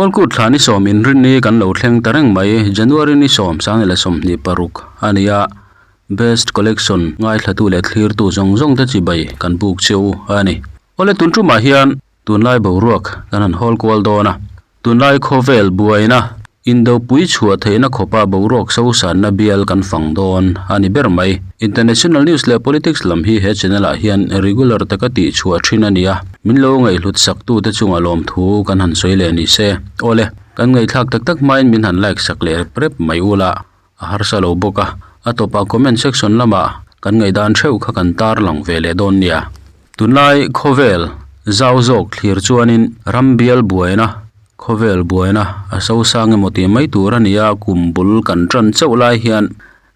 Pawlkut thla ni sawm inrinni kan lo thleng ta reng mai. January ni sawm sang leh 26 a ni a. Best Collection ngaithlatu leh thlirtu zawng zawng te chibai kan buk cheu a ni. Awle tun tumah hian tunlai boruak kan han hawl kual dawn a. Tunlai khawvel buaina Indopui chhuah theihna khawpa boruak sosanna bial kan fang dawn a ni ber mai. International news leh politics lam hi he channel ah hian regular taka tih chhuah thin a ni a, min lo ngaihhlut sak tute chunga lawmthu kan han sawi leh ni se. Awle, kan ngaihthlak tak tak hmain min han like sak leh rep rep mai ula, a harsa lo bawk a, a tawpah comment section lamah kan ngaihdan theuh kha kan tarlang ve leh dawn nia. Tunlai khawvel zau zawk thlir chuanin ram bial buaina, khawvel buaina a sosang emaw tih mai tur a ni a, kum bul kan tan chauh lai hian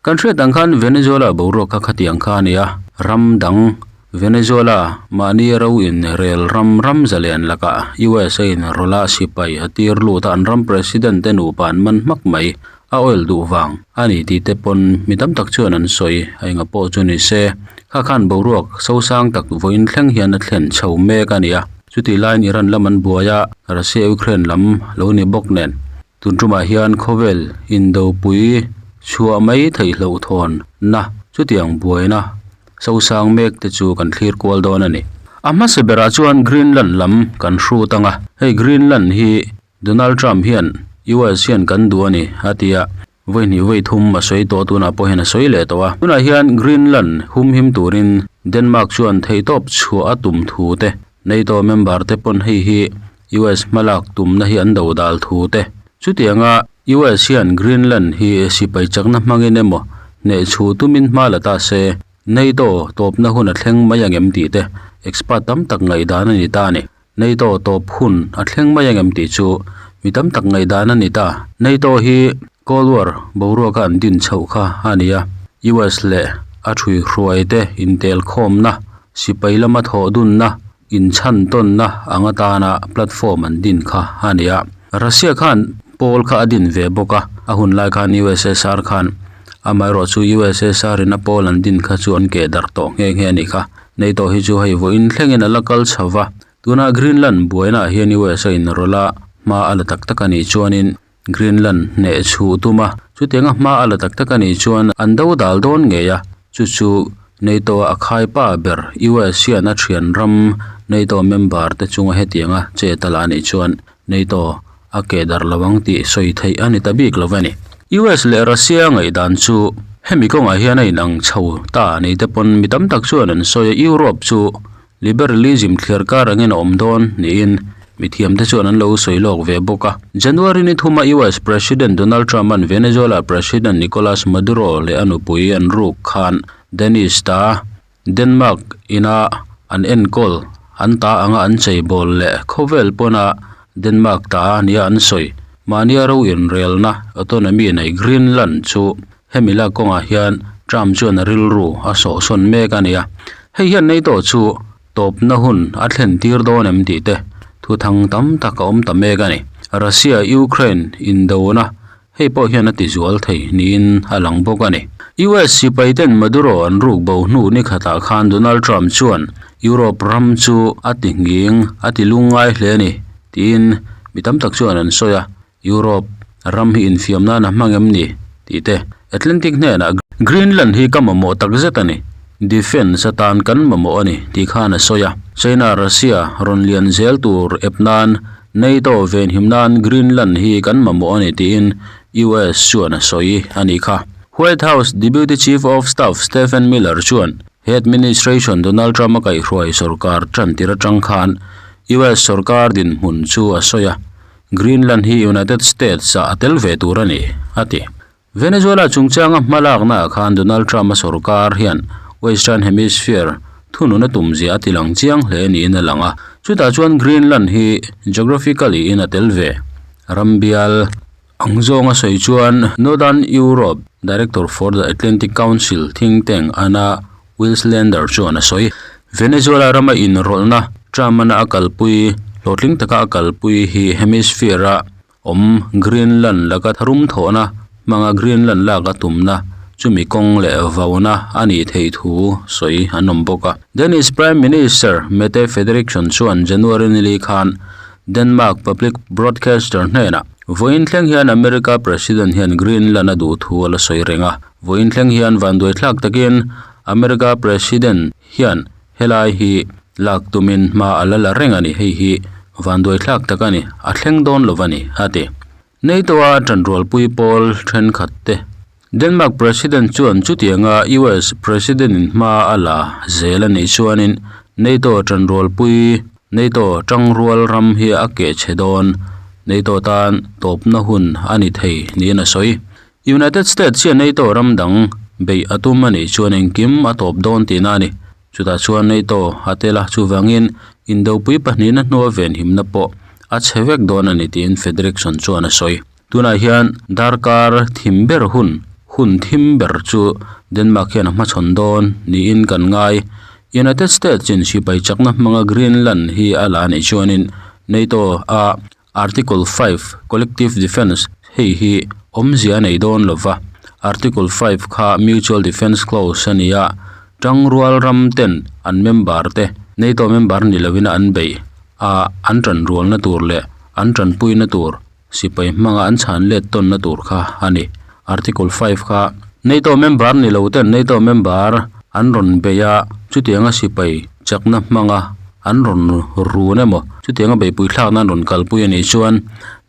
kan hriat ang khan Venezuela boruak kha khatiang kha a ni a, ram dang Venezuela mahni ro in rel ram ram zalen lakah USA in rawla sipai a tir lut a, an ram president te nupa an man hmak mai. A oil duh vang a ni tih te pawn mi tam tak chuan an sawi a enga pawh chu ni se kha khan boruak sosang tak vawiin thleng hian a thlen chho mek a ni a chutih laiin Iran lam an buai a Russia Ukraine lam lo ni bawk nen tun tumah hian khawvel indopui chhuah mai theih hloh thawn na chutiang buaina sosang mek te chu kan thlir kual dawn a ni. A hmasa berah chuan Greenland lam kan hrut ang a hei Greenland hi Donald Trump hian US hian kan duh a ni, a ti a. Vawi hnih vawi thum a sawi tawh tunah pawh hian a sawi leh tawh a. Tunah hian Greenland humhim turin Denmark chuan theihtawp chhuah a tum thu te, NATO member te pawn hei hi US hmalak tumna hi an do dal thu te. Chutianga US hian Greenland hi sipai chakna hmangin emaw hnehchhuh tumin hma la ta se, NATO tawpna hun a thleng mai angem tih te expert tam tak ngaihdan a ni ta a ni. NATO tawp hun a thleng mai angem tih chu mi tam tak ngaihdan a ni ta. NATO hi Cold War boruaka an din chhoh kha a ni a, US leh a ṭhuihruai te intelkhawmna, sipai lama thawh dunna, inchhan tawnna ang atana platform an din kha a ni a. Russia khan pawl kha a din ve bawk a, a hun lai khan USSR khan amaherawh chu USSR in a pawl an din kha chu an keh darh tawh nghe nghe a nih kha. NATO hi chu hei vawiin thlengin a la kal chho va, tuna Greenland buainaah hian US a inrawlh a, hma a la tak tak a nih chuanin Greenland hneh chhuh tum a, chutianga hma a la tak tak a nih chuan an do dal dawn ngei a, chu chu NATO a khaipa ber US hian a thian ram NATO member te chunga hetianga chet a la a nih chuan NATO a keh darh lo ang tih sawi theih a ni ta bik lo a ni. US leh Russia ngaihdan chu hemi kawngah hian a inang chho ta ni te pawn mi tam tak chuan an sawi a, Europe chu liberalism thliar kar angin a awm dawn niin mi thiamte chuan an lo sawi lawk ve bawk a. January ni thuma US President Donald Trump-a'n Venezuela President Nicolas Maduro leh a nupui an ruk khan Danish ta Denmark ina an enkawl an ta anga an cheibawl leh khawvel pawna Denmark ta nia an sawi. Mahnia ro inrelna, autonomy, nei Greenland chu hemi lak kawngah hian Trump chuan a rilru a sawhsawn mek a ni a. Hei hian NATO chu tawpna hun a thlen tir dawn em tih te thuthang tam tak a awm ta mek a ni. Russia, Ukraine indona Hei pawh hian a ti zual thei niin a lang bawk a ni. US sipaiten Maduro an ruk bo hnu ni khatah khan Donald Trump chuan Europe ram chu a ti nghing, a ti lungngai hle a ni tiin mi tam tak chuan an sawi a, Europe ram hi infiam nan a hmang em ni tih te. Atlantic hnenah Greenland hi ka mamawh tak zet a ni, defence atan kan mamawh a ni tih khan a sawi a. China, Russia rawn lian zel tur ep nan NATO venhim nan Greenland hi kan mamawh a ni tiin US chuan a sawi a nih kha. White House Deputy Chief of Staff Stephen Miller chuan he administration Donald Trump a kaihhruai sorkar tan tir atang khan US sorkar dinhmun chu a sawi a, Greenland hi United States ah a tel ve tur a ni, a ti. Venezuela chungchanga hmalaknaah khan Donald Trump-a sorkar hian Western Hemisphere thunun a tumzia a tilang chiang hle niin a lang a. Chutah chuan Greenland hi geographically in a tel ve. Ram bial ang zawnga sawi chuan Northern Europe Director for the Atlantic Council think tank Anna Wilslander chuan a sawi. Venezuela rama inrawlhna Trump-ana a kalpui hlawhtling taka a kalpui hi hemisphere-a Awm Greenland laka tharum thawhna hmanga Greenland lak a tumna chumi kawng leh vauna a nih theih thu sawi an awm bawk a. Danish Prime Minister Mette Frederiksen chuan January nili khan Denmark public broadcaster hnenah, Vawiin thleng hian America President hian Greenland a duh thu a la sawi reng a. Vawiin thleng hian vanduaithlak takin America President hian helai hi lak tumin hma a la la reng a ni. Hei hi vanduaithlak tak a ni, a thleng dawn lo a ni, a ti. NATO-a tanrualpui pawl thenkhat te. Denmark President chuan chutianga US President-in hma a la zel a nih chuanin NATO tanrualpui NATO tangrual ram hi a keh chhe dawn, NATO tan tawpna hun a ni thei niin a sawi. United States hian NATO ram dang beih a tum a nih chuan engkim a tawp dawn tihna a ni. Chutah chuan NATO a tel a, chuvangin indopui pahnihna hnua venhimna pawh a chhe vek dawn a ni tiin Frederiksen chuan a sawi. Tunah hian darkar thim ber hun, hun thim ber chu Denmark hian a hmachhawn dawn niin kan ngai. United States in sipai chakna hmanga Greenland hi a la anih chuanin NATO a Article five, Collective Defence, hei hi awmzia a nei dawn lo va, Article five kha Mutual Defence Clause a ni a, tangrual ram ten an member te NATO member ni lovin an beih a, an tanrualna tur leh an tanpuina tur sipai hmanga an chhan let tawnna tur kha a ni. Article five kha NATO member ni lo ten NATO member an rawn beih a, chutianga sipai chakna hmanga an rawn run emaw chutianga beihpui thlakna an rawn kalpui a nih chuan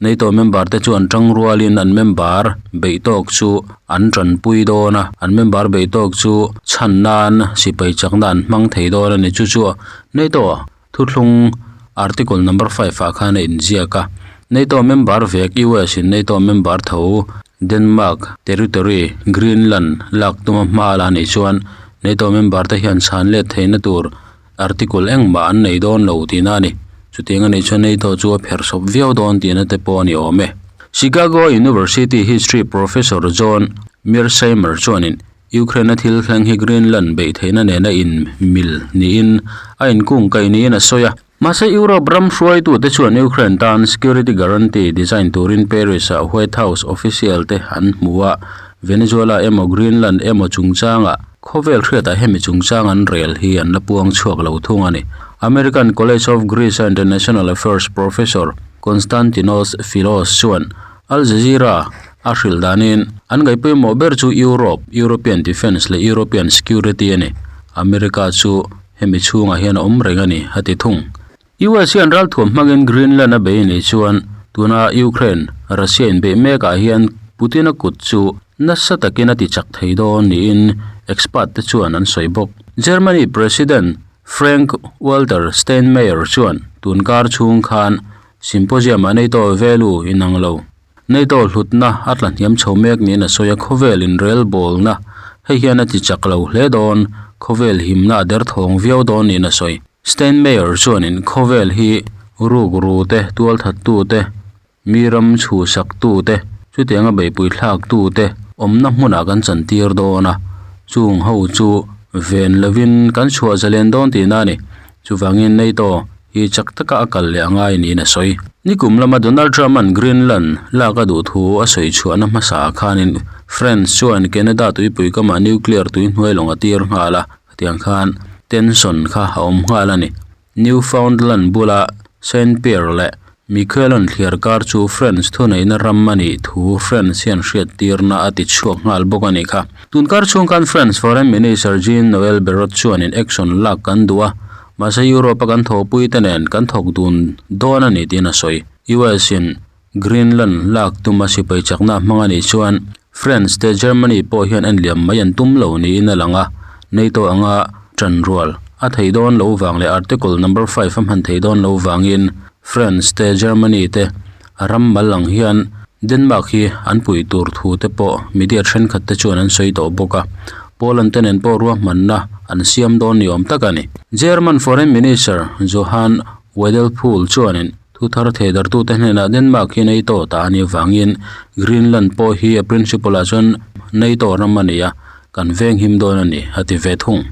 NATO member te chuan tang rualin an member beih tawk chu an tanpui dawn a, an member beih tawk chu chhan nan sipai chakna an hmang thei dawn a ni. Chu chu NATO thuthlung article number five ah khan a inziak a, NATO member vek US in NATO member tho Denmark territory Greenland lak tuma hma a la nih chuan NATO member te hian chhan let theihna tur Article engmah an nei dawn lo tihna a ni. Chutiang a nih chuan NATO chu a pherh sawp viau dawn tihna te pawh a ni awm e. Chicago University History Professor John Mearsheimer chuanin Ukraine-a thil thleng hi Greenland beih theihna nena in mil niin a inkung kaih niin a sawi a. Mahse Europe ram hruaitute chuan Ukraine tan security guarantee design turin Paris-a White House official te an hmu a, Venezuela emaw Greenland emaw chungchangah Khawvel hriatah hemi chungchang an rel hi an la puang chhuak lo thung a ni. American College of Greece-a International Affairs Professor Konstantinos Filos chuan Al Jazeera a hrilh danin an ngaih pawimawh ber chu Europe, European Defence leh European Security a ni. America chu hemi chhungah hian a awm reng a ni, a ti thung. US hian ralthuam hmangin Greenland a bei anih chuan tuna Ukraine, Russia inbeih mekah hian Putin-a kut chu nasa takin a tichak thei dawn niin expert te chuan an sawi bawk. Germany President Frank Walter Steinmeier chuan tun kar chhung khan symposium-ah NATO value inang lo NATO hlutna a tla hniam chho mek niin a sawi a, khawvel inrelbawlna hei hian a tichak lo hle dawn, khawvel himna a derthawng viau dawn niin a sawi. Steinmeier chuanin khawvel hi rukru te, tualthattu te, mi ram chhuhsaktu te, chutianga beihpui thlaktu te awmna hmunah kan chantir dawn a, chung ho chu ven lovin kan chhuah zalen dawn tihna a ni. Chuvangin NATO hi chak taka a kal leh a ngai niin a sawi. Nikum lama Donald Trump-a'n Greenland lak a duh thu a sawi chhuahna hmasaah khanin France chuan Canada tuipui kamah nuclear tui hnuai lawng a tir nghal a, khatiang khan tension kha a awm nghal a ni. Newfoundland bula Saint Pierre leh Miquelon thliar kar chu France thuneihna ram a nih thu France hian hriattirna a ti chhuak nghal bawk a nih kha. Tun kar chhung khan France Foreign Minister Jean-Noel Barrot chuanin action lak kan duh a, mahse Europe-a kan thawhpuite nen kan thawk dun dawn a ni tiin a sawi. US in Greenland lak tuma sipai chakna hmang a nih chuan France te Germany pawh hian en liam mai an tum lo niin a lang a, NATO anga tanrual a thei dawn lo vang leh Article number five a hman thei dawn lo vangin France te Germany te ram mal ang hian Denmark hi an puih tur thu te pawh media thenkhat te chuan an sawi tawh bawk a, Poland te nen pawh ruahmanna an siam dawn ni awm tak a ni. German Foreign Minister Johann Wadephul chuanin Thu thar thei dartute hnenah Denmark hi NATO ta a nih avangin Greenland pawh hi a principle ah chuan NATO ram a ni a, kan venghim dawn a ni, a ti ve thung.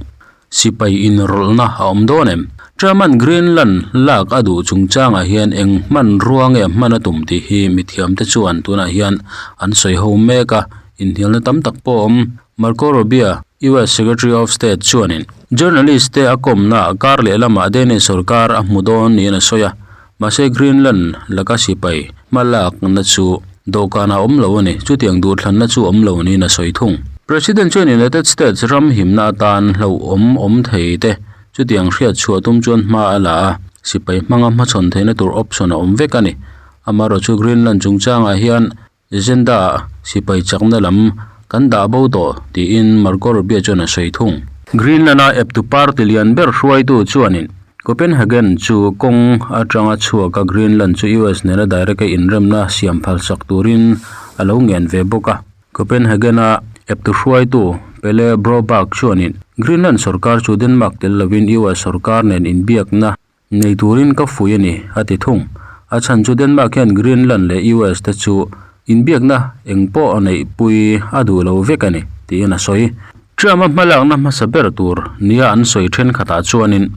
Sipai inrawlhna a awm dawn em? German Greenland lak a duh chungchangah hian eng hmanrua nge hman a tum tih hi mithiamte chuan tunah hian an sawi ho mek a, inhnialna tam tak pawh a awm. Marco Rubio, US Secretary of State chuanin journalist te a kawmnaah kar lehlamah Danish sorkar a hmu dawn niin a sawi a, mahse Greenland laka sipai hmalakna chu dawhkanah a awm lo a ni, chutiang duhthlanna chu awm lo niin a sawi thung. President chuan United States ram himna atan hlauhawm awm thei te chutiang hriat chhuah tum chuan hma a la a, sipai hmanga hmachhawn theihna tur option a awm vek a ni. Amaherawhchu Greenland chungchangah hian Agenda-ah sipai chakna lam kan dah bo tawh tiin Marco Rubio chuan a sawi thung. Greenland-a eptu party lian ber hruaitu chuanin Copenhagen chu kawng atanga chhuaka Greenland chu US nena direct-a inremna siam phalsak turin a lo ngen ve bawk a. Copenhagen-a eptu hruaitu Pelle Broberg chuanin Greenland sorkar chu Denmark tel lovin US sorkar nen inbiakna Nei turin ka fui a ni, a ti thung. A chhan chu Denmark hian Greenland leh US te chu inbiakna eng pawh a neihpui a duh lo vek a ni, tiin a sawi. Trump-a hmalakna hmasa ber tur nia an sawi thenkhatah chuanin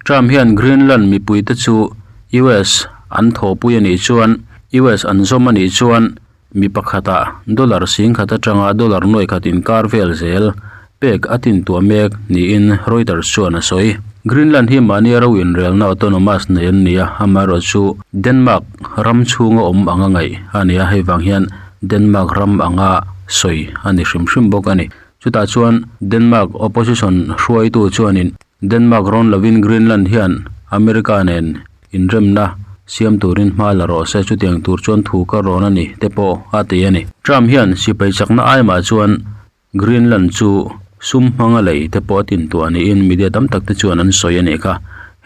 Trump hian Greenland mipuite chu US an thawhpui a nih chuan US an zawm a nih chuan Mi pakhatah dollar singkhat atanga dollar nuai khat inkar vel zel pek a tintuah mek niin Reuters chuan a sawi. Greenland hi mahnia ro inrelna autonomous nei an ni a, amaherawhchu Denmark ram chhunga awm anga ngaih a ni a, hei vang hian Denmark ram anga sawi a ni hrim hrim bawk a ni. Chutah chuan Denmark opposition hruaitu chuanin Denmark rawn lovin Greenland hian America nen inremna siam turin hma la rawh se, chutiang tur chuan thu ka rawn a ni te pawh a ti a ni. Trump hian sipai chakna aimah chuan Greenland chu sum hmanga lei te pawh a tintuah niin media tam tak te chuan an sawi a nih kha.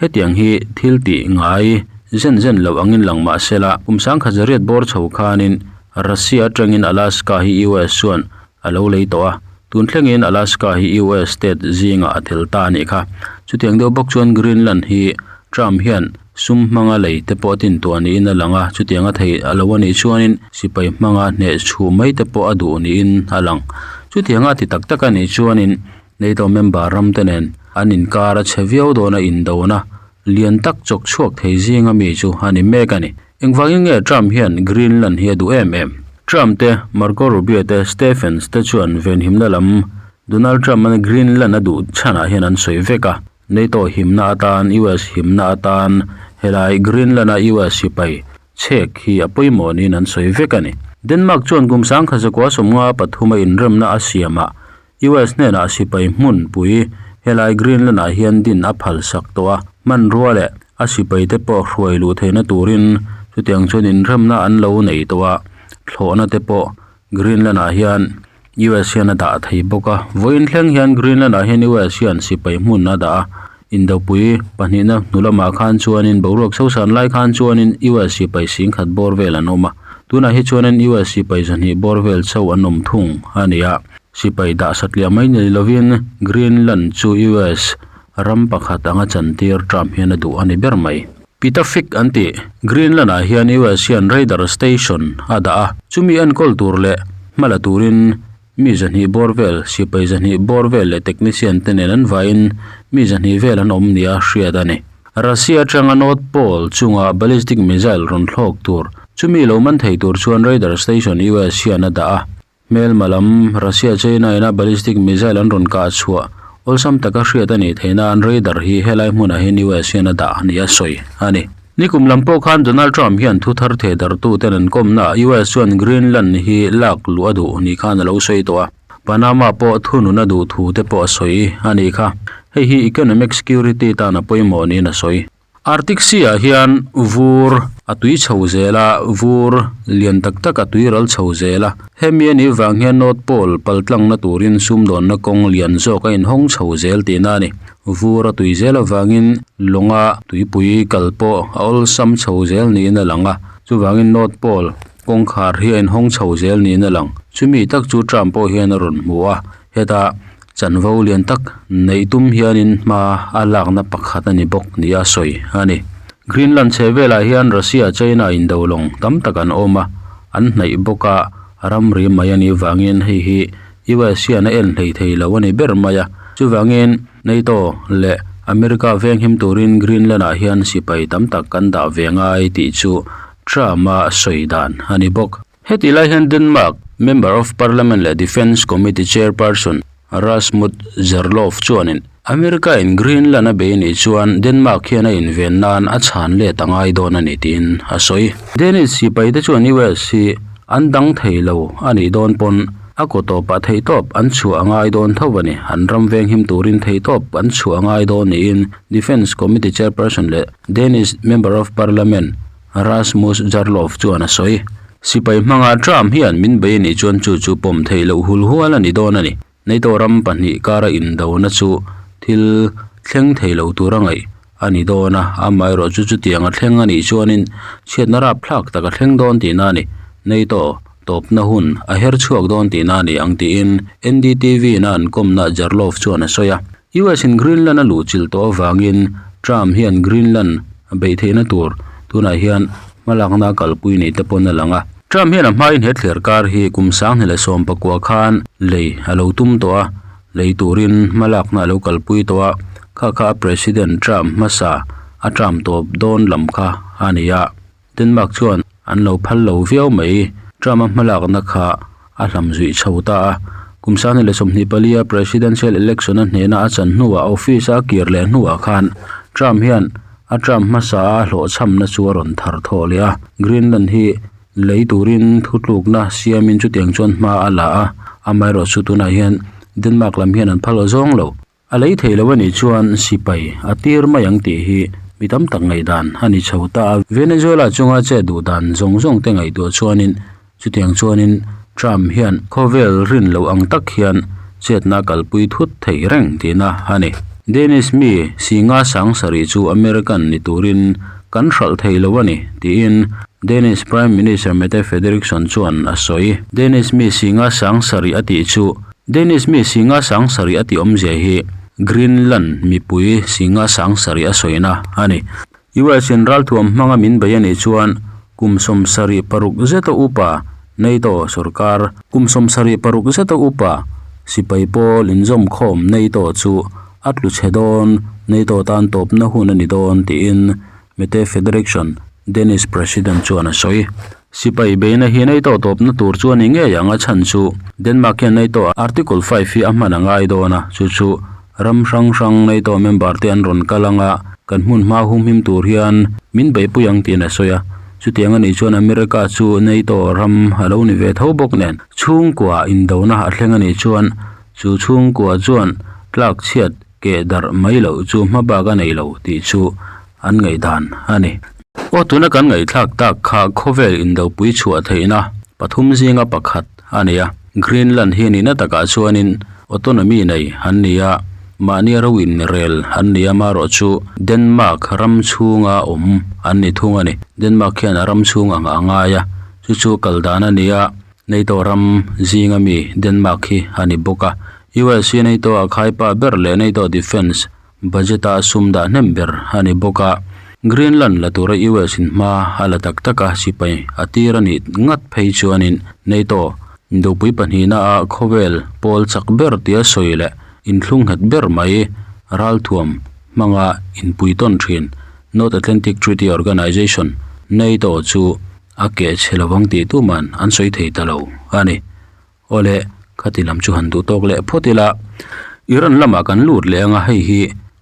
Hetiang hi thil tih ngai zen zen loh angin lang mah se la, kum sangkhat zariat bawr chho khanin Russia atangin Alaska hi US chuan a lo lei tawh a, tun thlengin Alaska hi US state zingah a tel ta a nih kha. Chutiang deuh bawk chuan Greenland hi Trump hian sum hmanga lei te pawh a tintuah niin a lang a, chutianga thei a lo a nih chuanin sipai hmanga hneh chhuh mai te pawh a duh niin a lang. Chutianga a ti tak tak a nih chuanin NATO member ram te nen an inkar a chhe viau dawn a indona lian tak chawk chhuak thei zinga mi chu a ni mek a ni. Engvangin nge Trump hian Greenland hi a duh em em? Trump te, Marco Rubio te, Stephens te chuan venhimna lam Donald Trump-a'n Greenland a duh chhanah hian an sawi vek a. NATO himna atan, US himna atan helai Greenland-a US sipai chhek hi a pawimawh niin an sawi vek a ni. Denmark chuan kum sangkha zakua sawmnga pathuma inremna a siamah US hnenah sipai hmunpui helai Greenland ah hian din a phal sak tawh a, hmanrua leh a sipai te pawh hruai luh theihna turin chutiang chuan inremna an lo nei tawh a, thlawhna te pawh Greenland ah hian US hian a dah thei bawk a. Vawiin thleng hian Greenland ah hian US hian sipai hmun a dah a, indopui pahnihna hnu lamah khan chuanin boruak sosan lai khan chuanin US sipai singkhat bawr vel an awm a, tunah hi chuanin US sipai zahnih bawr vel chauh an awm thung a ni a. Sipai dah satliah mai ni lovin Greenland chu US ram pakhat anga chantir Trump hian a duh a ni ber mai. Pitafik an tih Greenland ah hian US hian radar station a dah a, chumi enkawl tur leh hma la turin mi zahnih bawr vel, sipai zahnih bawr vel leh technician te nen an vaiin mi zahnih vel an awm nia hriat a ni. Russia atanga North Pole chunga ballistic missile rawn thlawk tur chumi lo man thei tur chuan radar station US hian a dah a. Hmelma lam, Russia China ina ballistic missile an rawn kah chhuah awlsam taka hriat a nih theih nan radar hi helai hmunah hian US hian a dah nia sawi a ni. Nikum lam pawh khan Donald Trump hian thu thar theh darhtuten an kawmnaah US chuan Greenland hi lak luh a duh ni khan a lo sawi tawh a, Panama pawh thunun a duh thu te pawh a sawi a nih kha. Hei hi economic security tan a pawimawh niin a sawi. Arctic Sea ah hian vur a tui chho zel a, vur lian tak tak a tui ral chho zel a. Hemi a nih vang hian North Pole paltlangna turin sumdawnna kawng lian zawk a inhawng chho zel tihna a ni. Vur a tui zel avangin lawnga tuipui kal pawh a awlsam chho zel niin a lang a, chuvangin North Pole kawngkhar hi a inhawng chho zel niin a lang. Chumi tak chu Trump pawh hian a rawn hmu a, hetah Chanvo lian tak neih tum hianin hma a lakna pakhat a ni bawk nia sawi a ni. Greenland chhe velah hian Russia, China indo lawng tam tak an awm a, an hnaih bawk a, ramri mai a nih vangin hei hi US hian a en hlei thei lo a ni ber mai a. Chuvangin NATO leh America venghim turin Greenland-ah hian sipai tam tak kan dah ve ngai tih chu Trump-a sawi dan a ni bawk. Hetih lai hian Denmark Member of Parliament leh Defence Committee Chairperson Rasmus Jarlov chuanin America in Greenland a bei nih chuan Denmark hian a inven nan a chhan let a ngai dawn a ni tiin a sawi. Danish sipai te chuan US hi an dang thei lo a nih dawn pawn a kaw tawpah theihtawp an chhuah a ngai dawn tho a ni. An ram venghim turin theihtawp an chhuah a ngai dawn niin Defence Committee Chairperson leh Danish Member of Parliament Rasmus Jarlov chuan a sawi. Sipai hmanga Trump hian min bei a nih chuan chu chu pawm theih loh hul hual a ni dawn a ni. NATO ram pahnih kara indona chu thil thleng thei lo tura ngaih a ni dawn a, amaherawh chu chutiang a thleng a nih chuanin chhiatna rapthlak tak a thleng dawn tihna a ni. NATO tawpna hun a her chhuak dawn tihna a ni ang tiin NDTV-na an kawmna Jarlov chuan a sawi a. US in Greenland a luhchilh tawh avangin Trump hian Greenland a beih theihna tur tunah hian hmalakna a kalpui nei te pawn a lang a. Trump hian a hmain he thler kar hi kum sanghnih leh sawmpakua khan lei a lo tum tawh a, lei turin hmalakna a lo kalpui tawh a, kha kha a President Trump hmasa a Trump tawp dawn lam kha a ni a. Denmark chuan an lo phal lo viau mai. Trump-a hmalakna kha a hlam zuih chho ta a. Kum 2024 presidential election a hnehna a chan hnuah office a kir leh hnuah khan Trump hian a term hmasa a hlawhchhamna chu a rawn thar thawh leh a. Greenland hi lei turin thutlukna siamin chutiang chuan hma a la a, amaherawhchu tunah hian Denmark lam hian an phal zawng lo. A lei thei lo a nih chuan sipai a tir mai ang tih hi mi tam tak ngaihdan a ni chho ta a. Venezuela chunga che duh dan zawng zawng te ngaihtuah chuanin chutiang chuanin Trump hian khawvel rin loh ang tak hian chetna kalpui thut thei reng tihna a ni. Danish mi Singa Sangsarih chu American ni turin kan hralh thei lo a ni tiin Danish Prime Minister Mette Frederiksen chuan a sawi. Danish mi Singa Sangsarih a tih chu Danish mi Singa Sangsarih a tih awmzia hi Greenland mipui Singa Sangsarih a sawina a ni. US in ralthuam hmanga min bei a nih chuan kum 76 zeta upa NATO sorkar kum 76 zeta upa sipai pawl inzawmkhawm NATO chu a tlu chhe dawn, NATO tan tawpna hun a ni dawn tiin Mette Frederiksen, Danish President chuan a sawi. Sipai beihna hi NATO tawpna tur chu a ni ngei ang a chhan chu Denmark hian NATO Article 5 hi a hman a ngai dawn a, chu chu ram hrang hrang NATO member te an rawn kal ang a, kan hmun hma humhim tur hian min beihpui ang tiin a sawi a. Chutiang a nih chuan America chu NATO ram a lo ni ve tho bawk nen chhungkua indona a thleng a nih chuan chu chhungkua chuan tlak chhiat keh darh mai loh chu hma bak a nei lo tih chu an ngaihdan a ni. Aw tuna kan ngaihthlak tak kha khawvel indopui chhuah theihna pathum zinga pakhat a ni a. Greenland hi nihna takah chuanin autonomy nei an ni a, mahni ro inrel an ni a, marawh chu Denmark ram chhunga awm an ni thung a ni. Denmark hian a ram chhung ang a ngai a, chu chu kal dan a ni a, NATO ram zinga mi Denmark hi a ni bawk a. US hi NATO a khaipa ber leh NATO defence Budget-a sum dah hnem ber a ni bawk a, Greenland la tura US in hma a la tak tak a, sipai a tir a nih ngat phei chuanin NATO indopui pahnihna a khawvel pawl chak ber tia sawi leh inthlung nghet ber mai ralthuam hmanga inpui tawn thin North Atlantic Treaty Organization, NATO, chu a keh chhe lovang tih tuman an sawi thei ta lo a ni. Awle, khati lam chu han duh tawk leh phawt ila, Iran lamah kan lut leh anga hei hi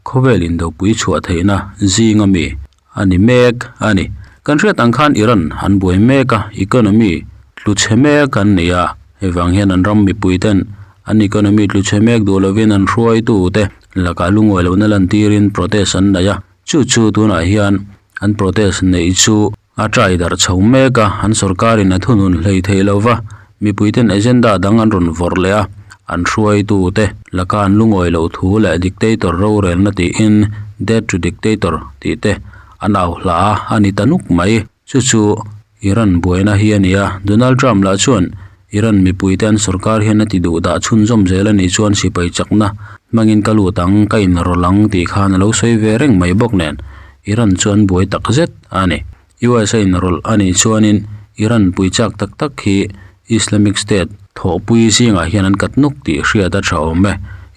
khawvel indopui chhuah theihna zing ami a ni mek a ni. Kan hriat ang khan Iran an buai mek a, economy tlu chhe mek an ni a, hei vang hian an ram mipui ten an economy tlu chhe mek duh lovin an hruaitu te lakah lungawi lohna lantirin protest an nei a, chu chu tunah hian an protest neih chu A trai darh chho mek a, an sorkarin a thunun hlei thei lo va, mipuiten agenda dang an rawn vawrh leh a, an hruaitute laka an lungawi loh thu leh dictator rorelna tiin Death to Dictator tih te an au hla a, a ni ta nuk mai. Chu chu Iran buaina hi a ni a, Donald Trump lah chuan Iran mipuite an sorkar hian a ti duh dah chhunzawm zel a nih chuan sipai chakna hmangin ka lut ang, ka inrawlh ang tih khan a lo sawi ve reng mai bawk nen Iran chu an buai tak zet a ni. US a inrawlh a nih chuanin Iran pui chak tak tak hi Islamic State thawhpui zingah hian an kat nuk tih hriat a tha awm e.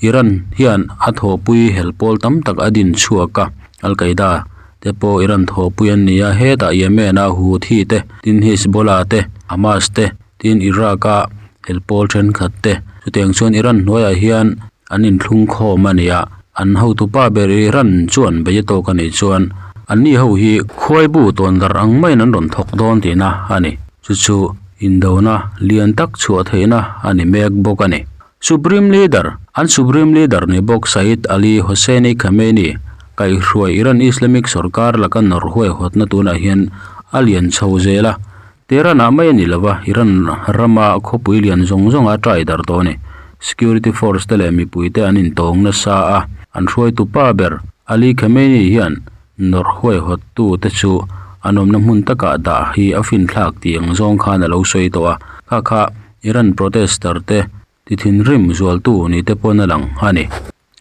Iran hian a thawhpui hel pawl tam tak a din chhuak a, Al-Qaeda te pawh Iran thawhpui an ni a, hetah Yemen-a Houthi te, tin Hezbollah te. Hamas te tin Iraq a hel pawl thenkhat te chutiang chuan Iran hnuaiah hian an inthlung khawm a ni a an hotupa ber Iran chuan bei a tawk a nih chuan anni ho hi khuai bu tawn darh ang maiin an rawn thawk dawn tihna a ni chu chu indona lian tak chhuah theihna a ni mek bawk a ni. Supreme Leader, An Supreme Leader ni bawk Sayyid Ali Hosseini Khamenei kaihhruai Iran Islamic sorkar laka nawrh huaihawtna tunah hian a lian chho zel a, Tehran-ah mai a ni lo va, Iran rama khawpui lian zawng zawng a tai darh tawh a ni. Security force te leh mipuite an intawng nasa a, an hruaitu pa ber Ali Khamenei hian nawrh huaihawttu te chu an awmna hmun takah dah hi a finthlak tih ang zawng khan a lo sawi tawh a, kha kha Iran protester te ti thinrim zualtu ni te pawn a lang a ni.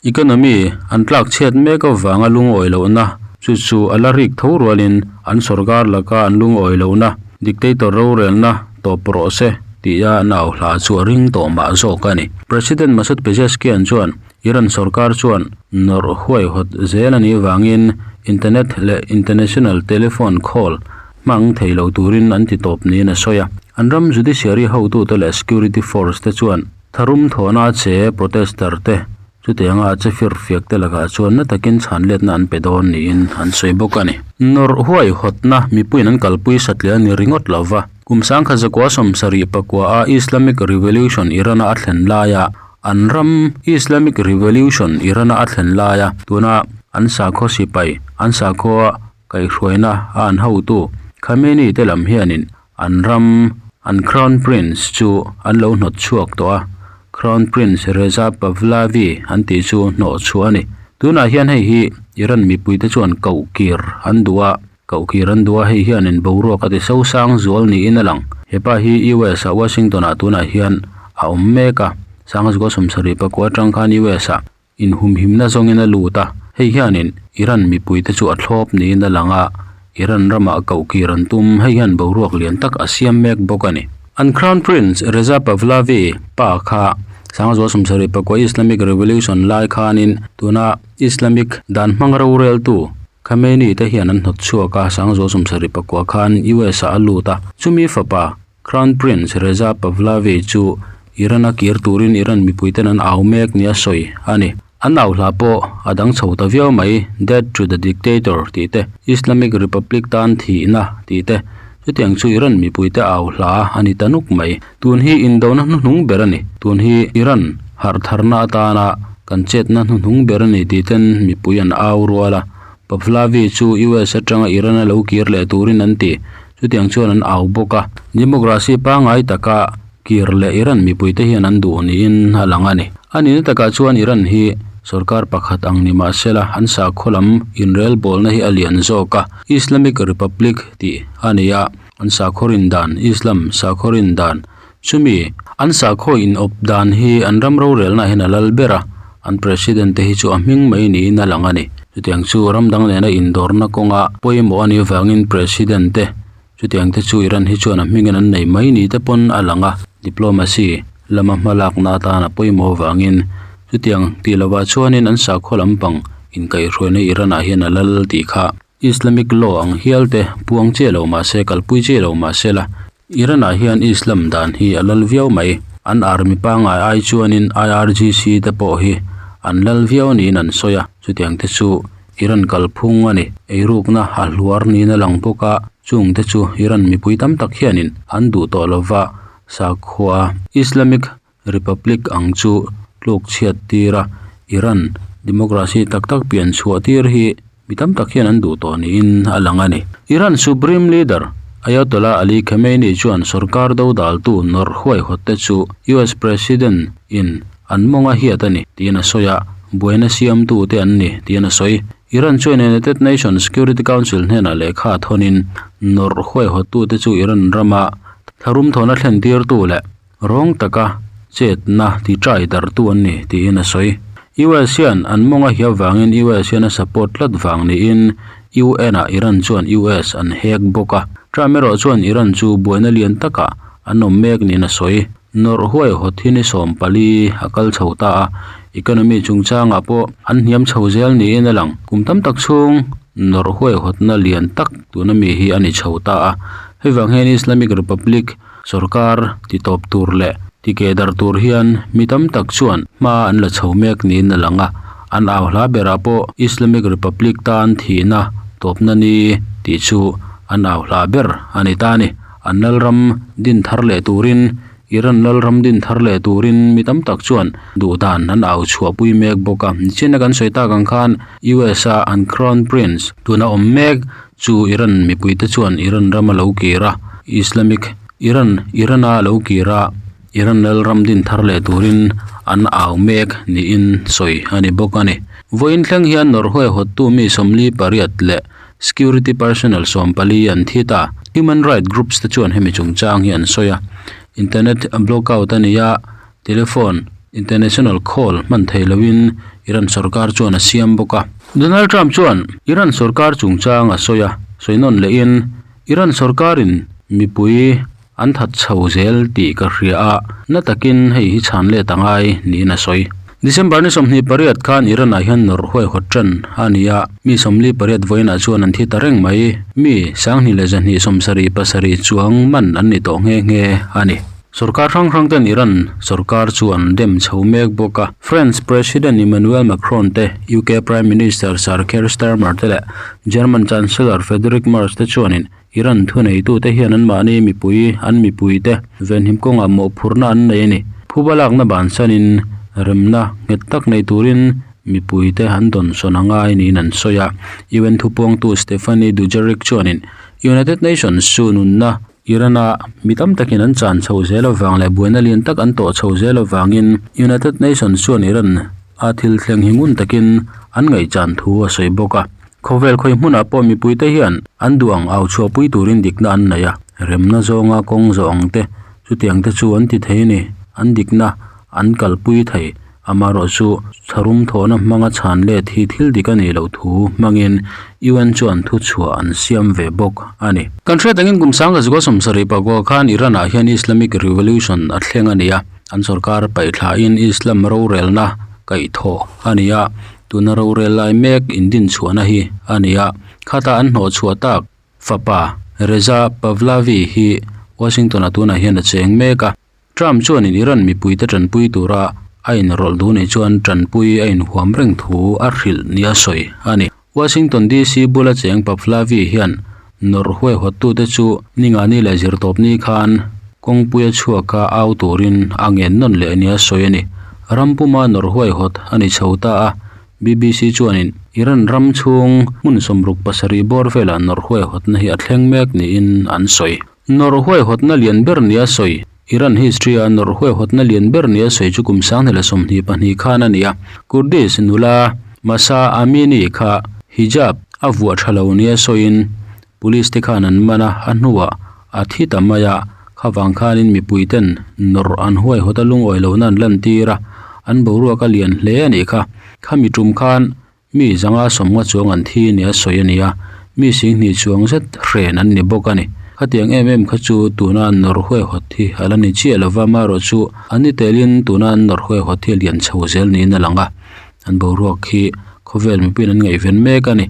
Economy an tlak chhiat mek avanga lungawi lohna chu chu a la rik tho rualin an sorkar laka an lungawi lohna dictator rorelna tawp rawh se tia an au hla chu a ring tawh mah zawk a ni. President Masoud Pezeshkian chuan Iran sorkar chuan nawrh huaihawt zel a nih vangin internet leh international telephone call hmang thei lo turin an ti tawp niin a sawi a. An ram judiciary hotute leh security force te chuan tharum thawhna che protester te chutianga a che firfiak te lakah chuan na takin chhanletna an pe dawn niin an sawi bawk a ni. Nawrh huaihawtna mipuiin an kalpui satliah a ni ringawt lo va, kum sangkhat zakua sawmsarih pakua a Islamic Revolution Iran-a a thlen laia An ram Islamic Revolution Iran-a a thlen laia tuna an sakhaw sipai, an sakhaw kaihhruaina a an hotu Khamenei te lam hianin an ram an Crown Prince chu an lo hnawt chhuak tawh a, Crown Prince Reza Pahlavi an tih chu hnawh chhuah a ni. Tunah hian hei hi Iran mipuite chuan koh kir an duh a, koh kir an duh a, hei hianin boruak a ti sosang zual niin a lang. Hepa hi US ah Washington ah tunah hian a awm mek a, Sangzuka sawmsarih pakua atang khan US ah inhumhimna zawngin a lut a, hei hianin Iran mipuite chu a thlawp niin a lang a, Iran ramah koh kir an tum, hei hian boruak lian tak a siam mek bawk a ni. An Crown Prince Reza Pahlavi pa kha Sangzuka sawmsarih pakua Islamic Revolution lai khanin tuna Islamic dan hmang roreltu Khamenei te hian an hnawt chhuak a, Sangzual sawmsarih pakua khan US ah a lut a, chumi fapa Crown Prince Reza Pahlavi chu Iran a kir turin Iran mipuiten an au mek nia sawi a ni. An au hla pawh a dang chho ta viau mai, Death to the Dictator tih te, Islamic Republic tan thihna tih te, chutiang chu Iran mipuite au hla a ni ta nuk mai. Tun hi indona hnuhnung ber a ni. Tun hi Iran harhtharna atana kan chetna hnuhnung ber a ni tih ten mipui an au rual a. Pahlavi chu US atanga Iran a lo kir leh turin an ti. Chutiang chuan an au bawk a. Democracy pangngai taka kir leh Iran mipuite hian an duh niin a lang a ni. A nihna takah chuan Iran hi sorkar pakhat ang ni mahsela an sakhaw lam inrelbawlna hi a lian zawk a. Islamic Republic tih a ni a. An sakhaw rin dan, Islam sakhaw rin dan, chumi an sakhaw inawp dan hi an ram rorelna hian a lal ber a, an president te hi chu a hming mai niin a lang a ni. Chutiang chu ram dang nena indawrna kawnga pawimawh a nih avangin president te chutiang te chu Iran hi chuan a hmingin an nei mai ni te pawn a lang a, diplomacy lama hmalakna atana pawimawh avangin chutiang tih lovah chuanin an sakhaw lampang inkaihhruaina Iran ah hian a lal tih kha Islamic law ang hial te puang chiah lo mah se, kalpui chiah lo mah se la, Iran ah hian Islam dan hi a lal viau mai. An army pangngai ai chuanin IRGC te pawh hi an lal viau niin an sawi a, chutiang te chu Iran kalphung a ni. Eirukna a hluar niin a lang bawk a, chung te chu Iran mipui tam tak hianin an duh tawh lova sakhua Islamic Republic ang chu tluk chhiat tir a, Iran democracy tak tak pian chhuah tir hi mi tam tak hian an duh tawh niin a lang a ni. Iran Supreme Leader Ayatollah Ali Khamenei chuan sorkar dodaltu nawrh huaihawt te chu US President in an mawng a hiat a ni tiin a sawi a, buaina siamtu te an ni tiin a sawi. Iran chuan United Nations Security Council hnenah lehkha thawnin nawrh huaihawttu te chu Iran rama tharum thawhna thlen tirtu leh Rawng taka chetna ti try darhtu an ni tiin a sawi. US hian an mawng a hiap vangin US hian a support tlat vang niin UN ah Iran chuan US an hek bawk a. Trump erawh chuan Iran chu buaina lian takah an awm mek niin a sawi. Nawrh huaihawt hi ni 14 a kal chho ta a, economy chungchangah pawh an hniam chho zel niin a lang. Kum tam tak chhung nawrh huaihawtna lian tak tuna mi hi a ni chho ta a. Hei vang hian Islamic Republic. Sorkar ti tawp tur leh ti keh darh tur hian mi tam tak chuan hma an la chho mek niin a lang a, an au hla berah pawh Islamic Republic tan thihna tawpna ni tih chu an au hla ber a ni ta a ni. An lalram din thar leh turin Iran lalram din thar leh turin mi tam tak chuan duh dan an au chhuahpui mek bawk a. Nichina kan sawi tak ang khan US a an Crown Prince tuna awm mek chu Iran mipuite chuan Iran rama lo kir a, Islamic Iran Iran a lo kir a, Iran lalram din thar leh turin an au mek niin sawi a ni bawk a ni. Vawiin thleng hian Norway hawttu mi 48 leh Security personnel 14 an thi ta. Human right groups te chuan hemi chungchang hi an sawi a. Internet blockout a ni a, telephone, international call hman thei loin Iran sorkar chuan a siam bawk a. Donald Trump chuan Iran sorkar chungchang a sawi a, sawi nawn lehin Iran sorkarin mipui An that chho zel tih ka hria a, na takin hei hi chhan let a ngai niin a sawi. December ni 28 khan Iran-ah hian nawrh huaihawt ṭan a ni a, mi 48 vawiinah chuan an thi ta reng mai. Mi 2277 chuang man an ni tawh nghe nghe a ni. Sorkar hrang hrang ten Iran sorkar chu an dem chho mek bawk a. France President Emmanuel Macron te, UK Prime Minister Sir Keir Starmer te leh German Chancellor Friedrich Merz te chuanin Iran thuneitute hian anmahni mipui, an mipuite venhim kawngah mawhphurhna an nei a ni. Phuba lakna bansanin remna nghet tak nei turin mipuite an dawnsawn a ngai niin an sawi a. UN thupuangtu Stephane Dujarric chuanin United Nations chu nunna Iran-a mi tam takin an chan chho zel avang leh buaina lian tak an tawh chho zel avangin United Nations chuan Iran a thil thleng hi ngun takin an ngaihchan thu a sawi bawk a. Khawvel khawi hmunah pawh mipuite hian an duh ang au chhuahpui turin dikna an nei a, remna zawnga kawng zawh ang te, chutiang te chu an ti thei a ni, an dikna an kalpui thei. Amaherawh chu tharum thawhna hmanga chhan let hi thil dik a nih loh thu hmangin UN chuan thuchhuah an siam ve bawk a ni. Kan hriat angin kum 1979 khan Iran-ah hian Islamic Revolution a thleng a ni a, an sorkar paihthlain Islam rorelna kaihthawh a ni a, Tuna rorel lai mek indinchhuahna hi a ni a, khata an hnawhchhuah tak fapa Reza Pahlavi hi Washington-ah tunah hian a cheng mek a. Trump chuanin Iran mipuite tanpui tura a inrawlh duh nih chuan tanpui a inhuam reng thu a hrilh nia sawi a ni. Washington DC bula cheng Pahlavi hian nawrh huaihawttute chu ningani leh zirtawpni khan kawngpuia chhuaka au turin a ngen nawn leh nia sawi a ni. Ram puma nawrh huaihawt a ni chho ta a, BBC chuanin Iran ram chhung hmun 67 bawr velah nawrh huaihawtna hi a thleng mek niin an sawi. Nawrh huaihawtna lian ber nia sawi. Iran history-a nawrh huaihawtna lian ber nia sawi chu kum 2022 khan a ni a. Kurdish nula Mahsa Amini kha hijab a vuah tha lo nia sawiin police te khan an man a, a hnuah a thi ta mai a. Khavang khanin mipui ten nawrh an huaihawt a lungawi lohna an lantir a, an boruak a lian hle a nih kha. Khami tum khan Mi zanga sawmnga chuang an thi nia sawi a ni a, mi singhnih chuang zet hren an ni bawk a ni. Khatiang em em kha chu tuna an nawrh huaihawt hi a la ni chiah lo va, amaherawh chu an ni telin tuna an nawrh huaihawt hi a lian chho zel niin a lang a, an boruak hi khawvel mipuiin an ngaihven mek a ni.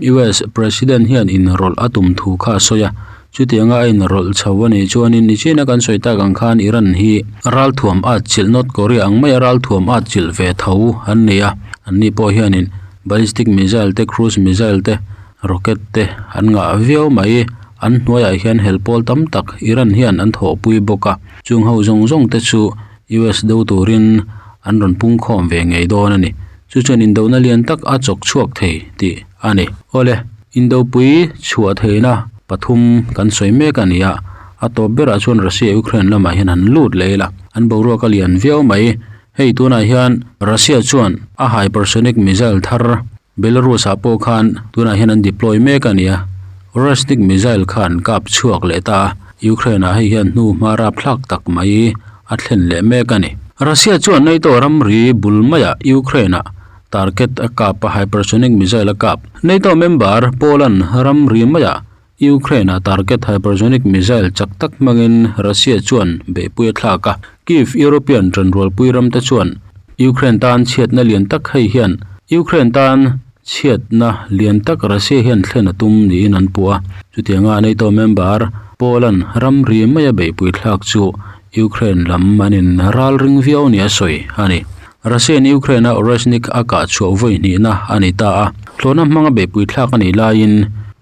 US President hian inrawlh a tum thu kha a sawi a, chutianga a inrawlh chho a nih chuanin nichina kan sawi tak ang khan Iran hi ralthuam at chilh North Korea ang maia ralthuam at chilh ve tho an ni a, anni pawh hianin ballistic missile te, cruise missile te, rocket te an ngah viau mai. An hnuaiah hian hel pawl tam tak Iran hian an thawhpui bawk a, chung ho zawng zawng te chu US do turin an rawn pungkhawm ve ngei dawn a ni. Chu chuan indona lian tak a chawk chhuak thei tih a ni. Awle, indopui chhuah theihna pathum kan sawi mek a ni a, a tawp berah chuan Russia Ukraine lamah hian han lut leh ila, an boruak a lian viau mai. Hei tunah hian Russia chuan a hypersonic missile thar Belarus-ah pawh khan tunah hian an deploy mek a ni a, Oreshnik missile kha an kap chhuak leh ta a, Ukraine-ah hei hian hnu hma rapthlak tak mai a thlen leh mek a ni. Russia chuan NATO ramri bul maiah Ukraine-ah target a kap a, hypersonic missile a kap. NATO member Poland ramri maiah Ukraine-ah target hypersonic missile chak tak hmangin Russia chuan beihpui a thlak a. Kyiv European tanrualpui ramte chuan Ukraine tan chhiatna lian tak hei hian Ukraine tan chhiatna lian tak Russia hian thlen a tum niin an puh a. Chutianga NATO member. Poland ramri maia beihpui thlak chu Ukraine lam an in ralring viau nia sawi a ni. Russia in Ukraine a Oreshnik a kah chhuah vawi hnihna a ni ta a, thlawhna hmanga beihpui thlak a nih laiin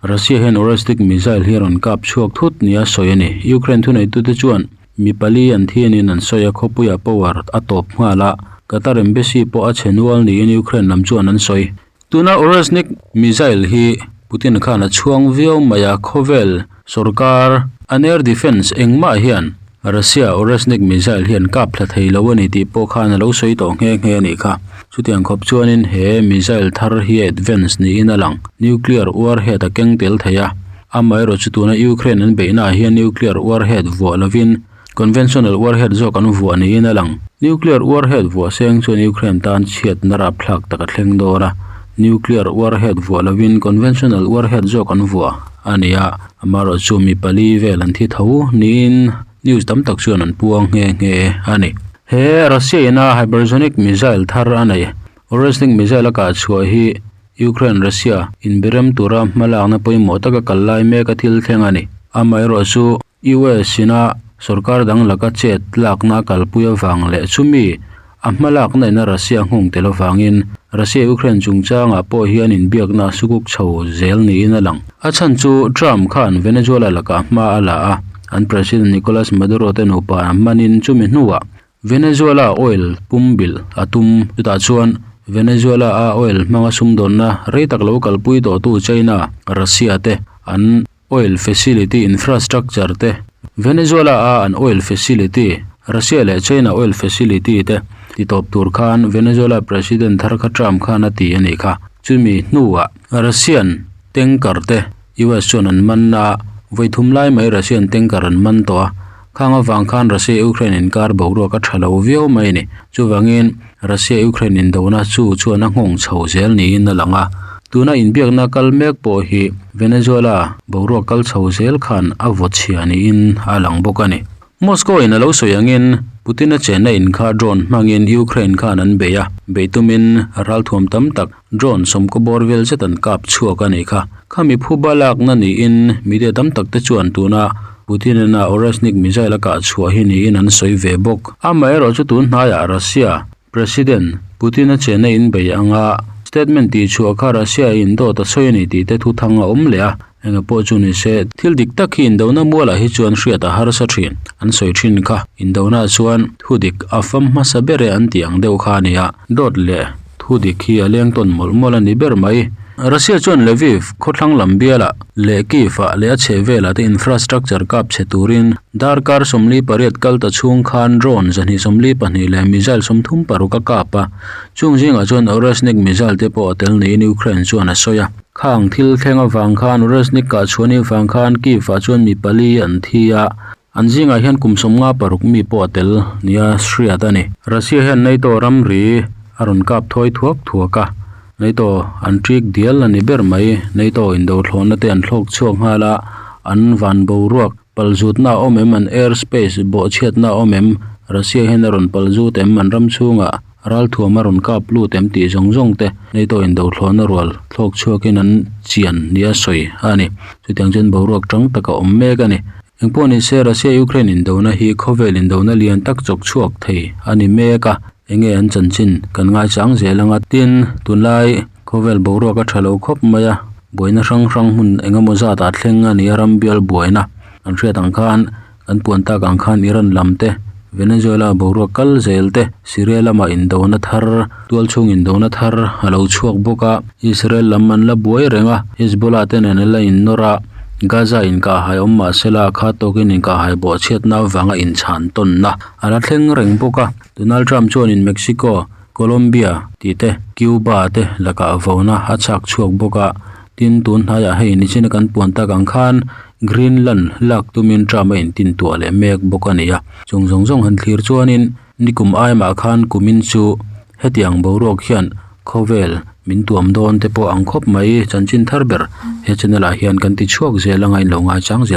Russia hian Oreshnik missile hi a rawn kap chhuak thut nia sawi a ni. Ukraine thuneitute chuan mi pali an thi niin an sawi a, khawpuiah power a tawp nghal a, Qatar embassy pawh a chhe nual niin Ukraine lam chuan an sawi. Tuna Oreshnik missile hi Putin khan a chhuang viau mai a, khawvel sorkar an air defence engmah hian Russia Oreshnik missile hi an kap thla thei lo a ni tih pawh khan a lo sawi tawh nghe nghe a nih kha. Chutiang khawp chuanin he missile thar hi a advance niin a lang. Nuclear warhead a keng tel thei a, amaherawhchu tuna Ukraine an beihnaah hian nuclear warhead vuah lovin Conventional warhead zawk an vuah niin a lang. Nuclear warhead vuah seng chuan Ukraine tan chhiatna rapthlak tak a thleng dawn a. Nuclear warhead vuah lovin conventional warhead zawk an vuah a ni a, amaherawhchu mi pali vel an thi tho niin news tam tak chuan an puang nghe nghe a ni. He Russia ina hypersonic missile thar a nei Oreshnik missile a kah chhuah hi Ukraine Russia inbirem tura hmalakna pawimawh taka kal lai mek a thil thleng a ni. Amaherawhchu US ina sorkar dang laka chet lakna a kalpui avang leh chumi a hmalakna ina Russia nghawng tel avangin Russia-Ukraine chungchangah pawh hian inbiakna a sukuk chho zel niin a lang. A chhan chu Trump khan Venezuela lakah hma a la a, an President Nicolas Maduro te nupa hmanin chumi hnuah Venezuela oil pum bilh a tum. Chutah chuan Venezuela a oil hmanga sumdawnna rei tak lo kalpui tawhtu China, Russia te an Oil facility infrastructure te, Venezuela a an oil facility, Russia leh China oil facility te ti tawp tur khan Venezuela President thar kha Trump khan a ti a nih kha. Chumi hnuah Russian tanker te US chuan an man a, vawi thum lai mai Russian tanker an man tawh a, khang avang khan Russia-Ukraine inkar boruak a tha lo viau mai a ni. Chuvangin Russia-Ukraine indona chu chuan a nghawng chho zel niin a lang a. Tuna inbiakna kal mek pawh hi Venezuela boruak kal chho zel khan a vaw chhia niin a lang bawk a ni. Moscow in a lo sawi angin Putin-a chenna in kha drone hmangin Ukraine khan an bei a, bei tumin ralthuam tam tak drone sawmkaw bawr vel zet an kap chhuak a nih kha. Khami phuba lakna niin media tam tak te chuan tuna Putin-a Oreshnik missile a kah chhuah hi niin an sawi ve bawk. Amaherawhchu tun hnaiah Russia President Putin-a chenna in bei anga statement tih chhuah kha Russia in dawt a sawi a ni tih te thu thang a awm leh a, eng pawh chu ni se thil dik tak hi indona mualah hi chuan hriat a harsa thin an sawi thin kha. Indona chuan thu dik a fam hmasa ber e an tih ang deuh kha a ni a, dawt leh thu dik hi a leng tawn mawlh mawlh a ni ber mai. Russia chuan Lviv khawthlang lam bialah leh Kyiv-ah leh a chhehvelah te infrastructure kap chhe turin darkar 48 kal ta chhung khan drone 122 leh missile 36 a kap a. Chung zingah chuan Oreshnik missile te pawh a tel niin Ukraine chuan a sawi a. Khang thil thleng avang khan Oreshnik kah chhuahni vang khan Kyiv-ah chuan mi pali an thi a. An zingah hian kum 56 mi pawh a tel nia hriat a ni. Russia hian NATO ramri a rawn kap thawi thuak thuak a, NATO an ṭik dial a ni ber mai. NATO indothlawhna te an thlawk chhuak nghal a, an van boruak palzutna a awm em, an air space bawhchhiatna a awm em, Russia hian a rawn palzut em, an ram chhungah ralthuam a rawn kap lut em tih zawng zawng te NATO indothlawhna rual thlawk chhuakin an chian nia sawi a ni. Chutiang chuan boruak ṭang tak a awm mek a ni. Engpawh ni se Russia-Ukraine indona hi khawvel indona lian tak chawk chhuak thei a ni mek a, enge an chanchin kan ngaichang zel anga tin tunlai khawvel boruak a tha lo khawp mai a, buaina hrang hrang hmun engemaw zat ah thleng a ni a ram bial buaina kan hriat ang khan kan puan tak ang khan Iran lam te Venezuela boruak kal zel te Syria lamah indona thar tualchhung indona thar a lo chhuak bawk a, Israel lam an la buai reng a, Hezbollah te nen an la innawr a. Gaza inkahhai awm mah sela a khat tawkin inkahhai bawhchhiatna avanga inchhan tawnna a la thleng reng bawk a. Donald Trump chuanin Mexico, Colombia tih te, Cuba te lakah vona a chhak chhuak bawk a. Tin, tun hnaiah hei nichina kan puan tak ang khan Greenland lak tumin Trump a intintuah leh mek bawk a ni a. Chung zawng zawng han thlir chuanin Nikum aimah khan kumin chu hetiang boruak hian khawvel min tuam dawn te pawh ang khawp mai. Chanchin thar ber he channel ah hian kan ti chhuak zel anga in lo ngaichang zel.